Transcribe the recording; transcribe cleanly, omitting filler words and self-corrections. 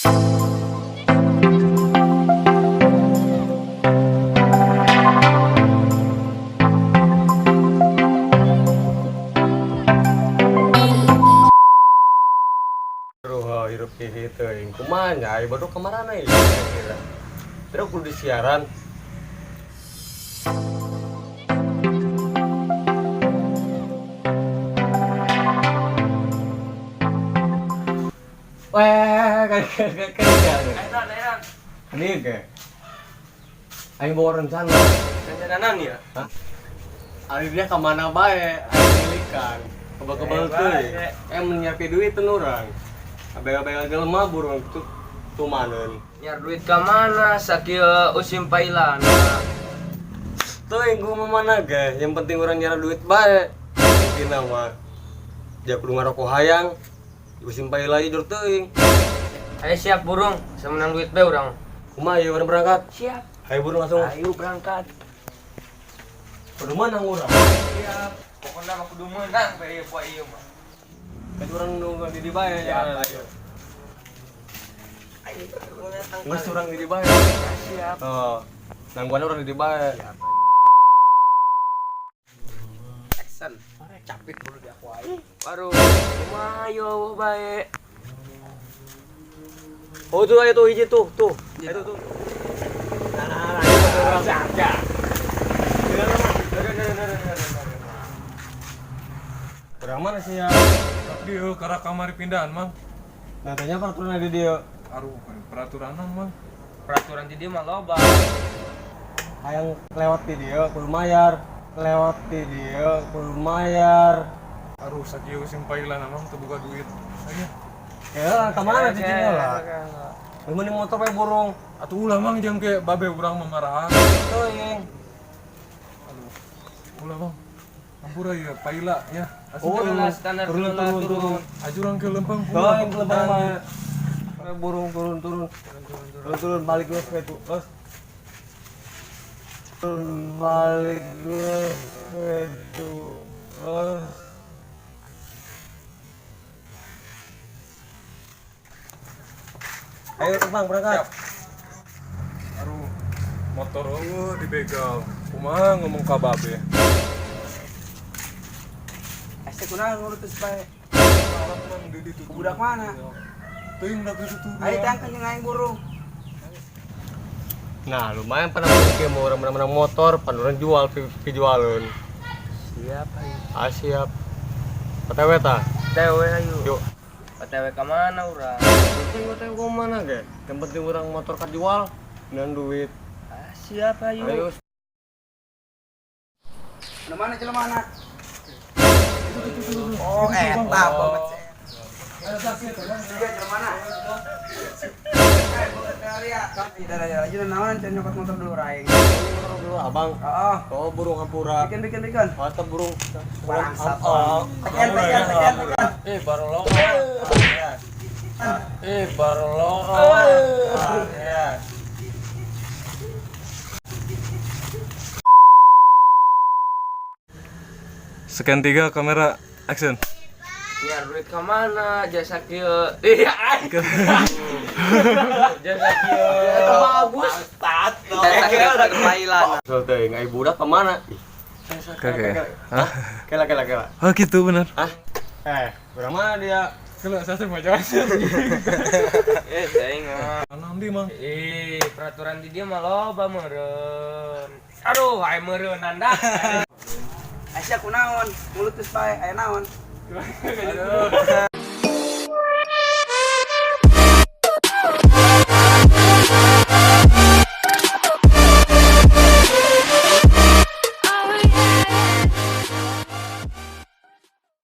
Aduh, hirup kieu teuing. Kumaha nya aya baru kamarana ieu kira-kira. Terus kudu disiaran. Weh, kayak kayak kayak. Edan, edan. Ini ke. Aing bawa rencana. Rencana ya? Hah? Ari dia kemana bae, aing milikan. Kebal-kebal Eh, teuing. bae. Eh menyiapin duit teu urang. Abel-abel jelema burung tuh tumaneun. Nyar duit ka mana sakieu usim pailana. Teuing gua mah mana ge, yang penting urang nyara duit bae. Intina mah. Dia kudu ngarokok hayang. Musim paila jor teuing. Ayo siap burung, semenang duit bae urang. Kumaha ieu urang berangkat? Siap. Ayo burung langsung. Ayo berangkat. Kudu menang urang. Siap. Pokoknya mah kudu menang bae poe ieu mah. Kan urang nunggu di bae ya. Ayo. Geus urang di bae. Siap. Oh. Nangguan urang di bae. Action. Capek dulu di aku aing. Baru kumaha yo bae. Oh tuh ayo tuh hiji tuh tuh. Ayo tuh tuh. Nah, nah, nah, ayo tuh urang. Urang mana sih ya? Dia karena kamar pindahan, Mang. Nah, tanya peraturan di dia. Aduh, peraturan Mang. Peraturan di dia mah loba. Hayang lewat di dia kudu mayar. Lewat di dia kudu mayar. Aduh, sakieu usim pailana, Mang, teu boga duit. Ayo. Ya, kemana cicingnya lah? Lu mending motor pakai burung. Atuh ulah, Mang, jang ke babe urang memarahan. Teuing. Aduh. Ulah, Mang. Ampura ya, paila ya. Oh, Turun lah, standar turun, turun lah, turun, turun. Aju urang ke lempang Teuing ke lempang mah. Pakai burung turun turun. Turun turun balik geus we tuh. Terus. Turun balik geus we tuh. Terus. Ayo Bang berangkat. Aduh, motor eueuh dibegal. Kumaha ngomong ka babe? Ese kunaon ngurus bae. Malah, Mang, di ditu. Budak mana? Teuing dak itu tuh. Ayo tangkan jeung aing burung. Nah, lumayan pernah mungkin mau orang menang motor, pan orang jual, pi jualun. Siap ayo. Ah, siap. OTW ta? TW ayo. Yuk. OTW ka mana urang? Penting OTW ke mana ge? Yang penting orang motor jual dan duit. Ah, siap ayo. Ayo. Mana mana jelema mana? Oh, eta banget sih. Iya, jelema mana? Eh, bukan kali ya. Tidak ada lagi naon can nyokot motor dulu raing. Motor dulu abang. Heeh. Oh, burung hampura. Bikin bikin bikin. Mantap burung. Bangsat. Oh. Tekan tekan tekan tekan. Eh, baru lo. Eh, baru lo. Ya. Scan 3 kamera action. Nyar duit ka mana? Jasa kieu. Iya, ay. Jasa kieu. Bagus. Jasa kieu ke pailana. Soal teuing ai budak ke mana? Ih, Oke. Hah? Kela kela kela. Oh, gitu benar. Hah? Eh, urang mana dia? Kalau saya mau jalan. Eh, aing mah. Nanti, Mang. Eh, peraturan di dia mah loba meureun. Aduh, aing meureun anda. Aisyah kunaon? Mulut geus bae, aya naon? Aduh.